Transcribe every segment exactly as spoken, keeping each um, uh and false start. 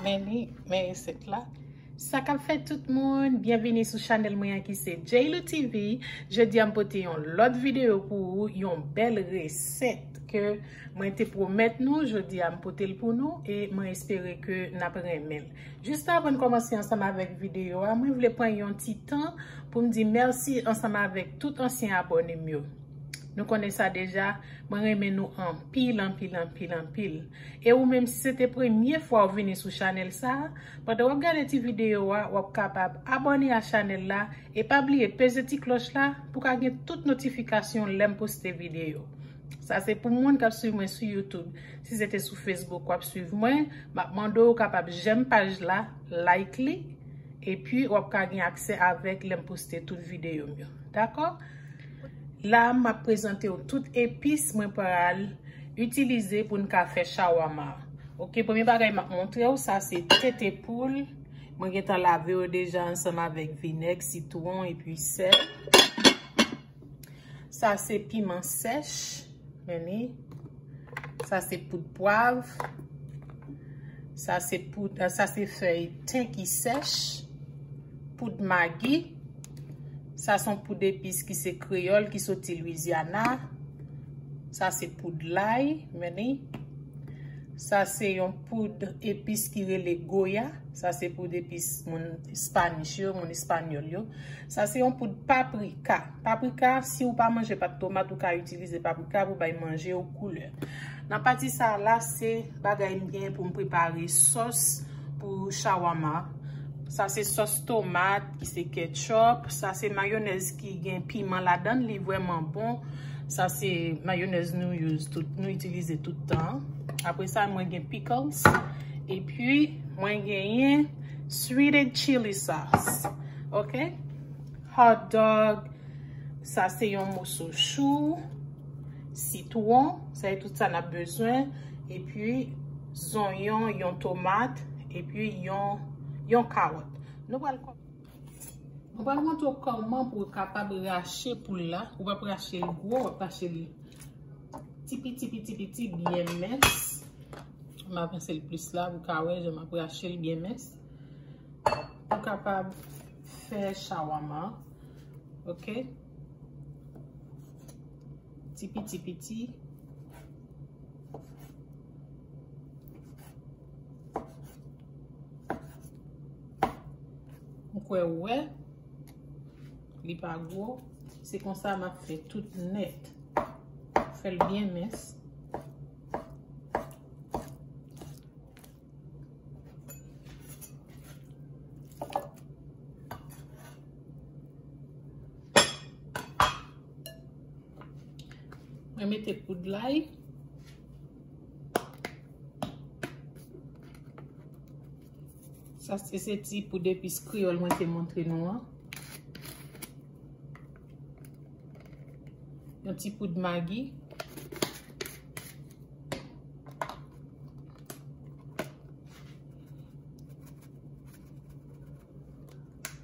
Men li, men resèt la. Sa k ap fèt tout moun, byenvini sou chanèl mwen an ki se J L O T V. Jodi a m pote yon lòt videyo pou ou, yon bèl resèt ke mwen te pwomèt nou. Jodi a m pote l pou nou e mwen espere ke n ap renmen l. Jis avan n kòmanse ansanm avèk videyo a, mwen vle pran yon ti tan pou m di mèsi ansanm avèk tout ansyen abòne m yo. Nou konnen sa deja, mwen renmen nou anpil, anpil, anpil, anpil. E ou menm, si se te premye fwa w vini sou chanèl sa a, pandan w ap gade ti videyo a, w ap kapab abòne a chanèl la e pa bliye peze ti klòch la pou w ka gen tout notifikasyon lè m poste videyo. Sa se pou moun k ap swiv mwen sou YouTube. Si se te sou Facebook w ap swiv mwen, m ap mande w ou kapab jèm paj la, like li, epi w ap ka gen aksè avèk lè m poste tout videyo m yo. Dakò? La, m ap prezante w tout epis mwen pral itilize pou n ka fè shawama. Oke, premye bagay m ap montre w, sa se tete poul. Mwen gentan lave yo deja ansanm avèk vinèg, sitwon epi sèl. Sa se piman sèch, men li. Sa se poud pwav. Sa se poud, sa se fèy ten ki sèch. Poud magi. Sa se yon poud epis ki se kreyòl ki soti Louisiana. Sa se poud lay, men li. Sa se yon poud epis ki rele goya. Sa se poud epis moun Spanish yo, moun espanyòl yo. Sa se yon poud paprika. Paprika, si ou pa manje pat tomat, ou ka itilize paprika pou bay manje yo koulè. Nan pati sa a la, se bagay m gen pou m prepare sòs pou shawama. Sa se sòs tomat, ki se ketchup. Sa se mayonèz ki gen piman ladan l, li vrèman bon. Sa se mayonèz nou use tout, nou itilize tout tan. Apre sa, mwen gen pickles. Epi, mwen genyen sweetened chili sauce. Oke? Hot dog. Sa se yon moso chou, sitwon. Sa se tout sa n ap bezwen. Epi, zonyon, yon tomat. Epi, yon, yon kawòt. Nou pral kò- Mwen pral montre w kòman pou w kapab rache poul la. Ou p ap rache l gwo, w ap rache l ti piti, piti, piti, byen mens. M avanse l plis la, pou w ka wè jan m ap rache l byen mens. Pou w kapab fè shawama. Oke? Ti piti, piti. M kwè ou wè, li pa gwo. Se konsa m ap fè tout nèt. Fè l byen mens. Mwen mete poud lay. Sa se, se ti poud epis kreyòl mwen te montre nou an. Yon ti poud magi.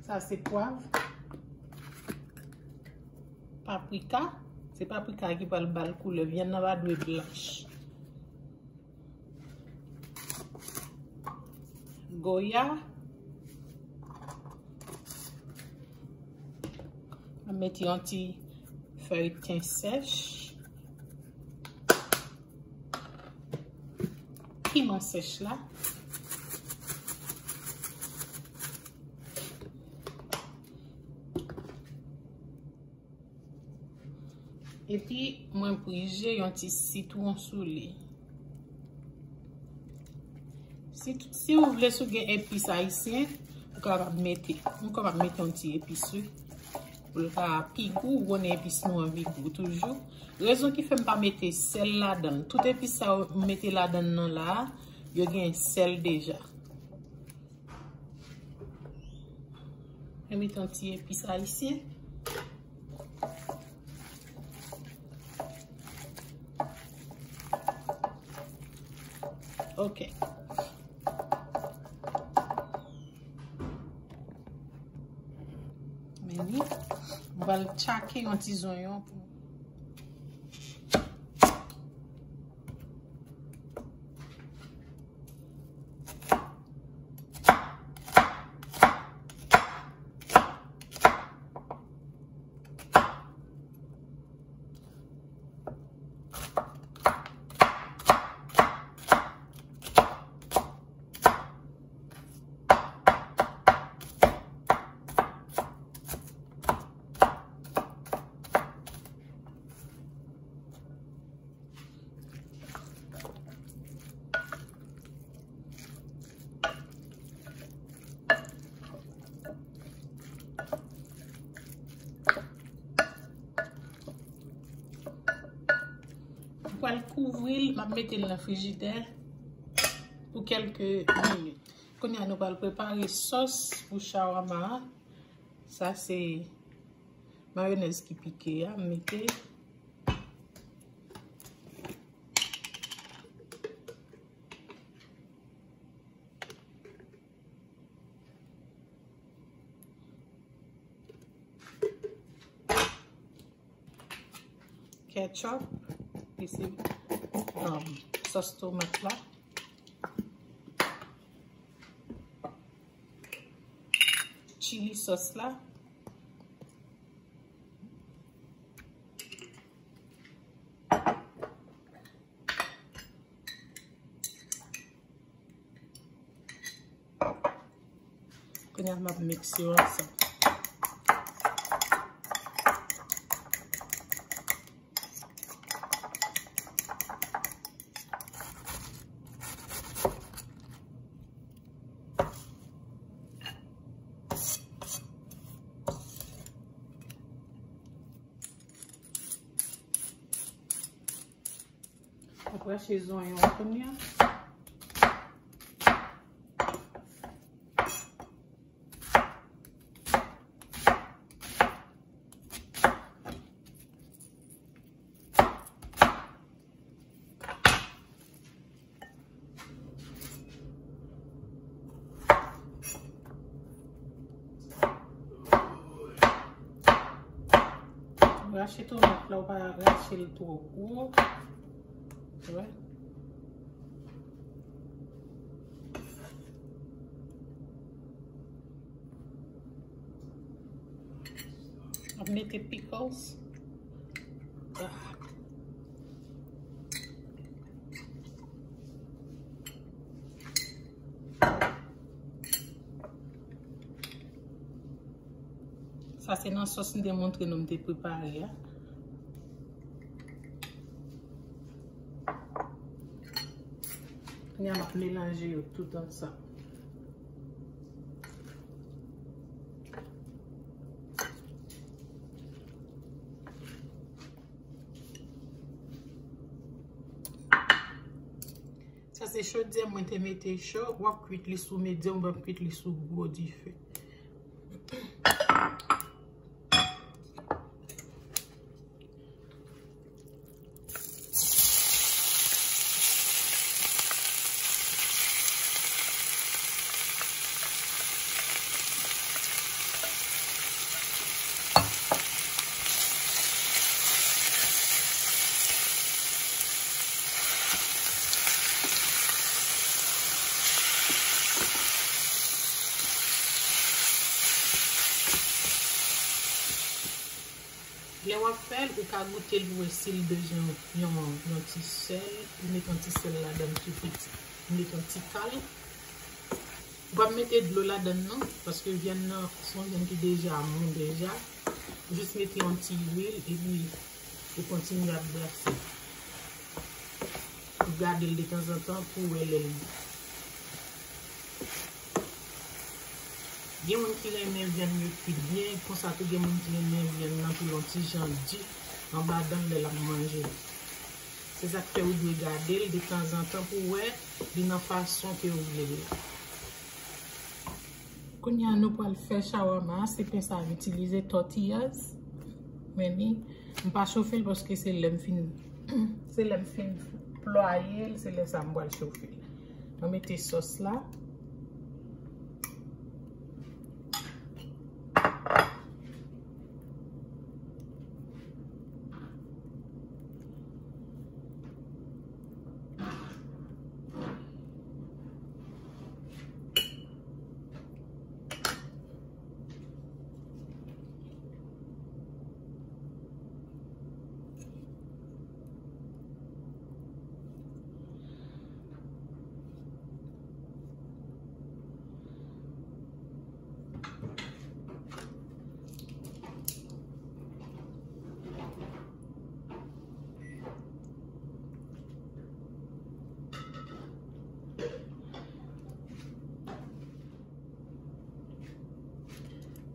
Sa se pwav. Paprika. Se paprika ki pral ba l koulè. Vyann nan pa dwe blanch. Goya. Mwen mete yon ti fèy ten sèch. Piman sèch la. Epi, mwen prije yon ti sitwon sou li. Si, si ou vle, si w gen epis ayisyen, ou kapab mete. Nou kapab mete yon ti epis, wi. Pou l ka pi gou, ou konnen epis nou anvi gou toujou. Rezon ki fè m pa mete sèl ladan l. Tout epis sa yo m mete ladan l nan la, yo gen sèl deja. Mwen mete yon ti epis ayisyen. Ok. Men li, m pral tchake yon ti zonyon pou. M Pral kouvri l, m ap mete l nan frijidè pou kèlke minit. Kounye a, nou pral prepare sòs pou shawarma a. Sa se mayonèz ki pike a, m mete. Ketchup, li se, um, sòs tomat la. Chili sòs la. Kounye a m ap mikse yo ansanm. Mwen ap rache zonyon an kounye a. Rache tomat la, ou pa rache l twò gwo. Ou wè? Ap mete pickles. Ah. Sa se nan sòs m te montre nou m te prepare a. Kounye a m ap melanje yo tout ansanm. Sa se chodyè mwen te mete cho, w ap kwit li sou medyòm, w ap kwit li sou gwo dife. Lè w ap fè l, ou ka goute l pou wè si l bezwen yon, yon, yon ti sèl. Ou met yon ti sèl ladan l tou piti. Ou met yon ti kal. Ou pa mete dlo ladan l non, paske vyann nan se yon vyann ki deja mou deja. Ou jis mete yon ti lwil epi ou kontinye ap brase. Ou gade l detanzantan pou wè lè l bon. Gen moun ki renmen vyann yo kwit byen, konsa tou gen moun ki renmen vyann nan pou l yon ti jan di anba dan l lè l ap manje. Se sa k fè ou dwe gade l detanzantan pou w wè li nan fason ke ou vle l la. Kounye a nou pral fè shawarma a, se pen sa a m itilize, tortillas. Men li, m pa chofe l paske se lè m fin, se lè m fin plwaye l, se lè sa a m pral chofe l. Mwen mete sòs la.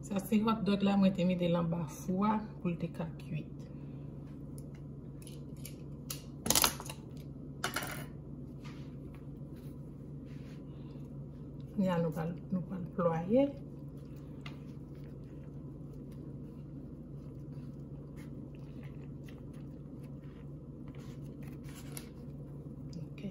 Sa se hot dog la, mwen te mete l anba fou a pou l te ka kwit. Kounye a nou pral, nou pral plwaye. Ok.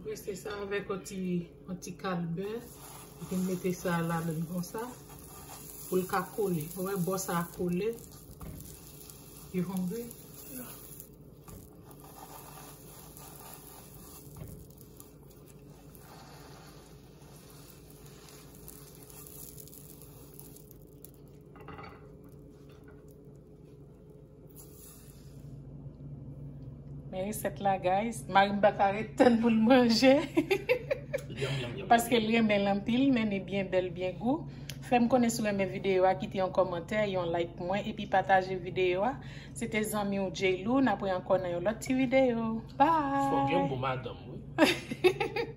Mwen prese sa avèk yon ti, yon ti kal bè. Epi m mete sa ladan konsa. Pou l ka kole. Ou wè bò sa a kole. You hungry? Men resèt la, guys. Mari m pa ka ret tann pou l manje. Paske l renmen l anpil, men li byen bèl, byen gou. Fè m konnen si w renmen videyo a, kite yon kòmantè, yon like pou mwen, epi pataje videyo a. Se te zanmi w J-Lou, n ap wè ankò nan yon lòt ti videyo. Bye! Fòk yon bon madanm, wi.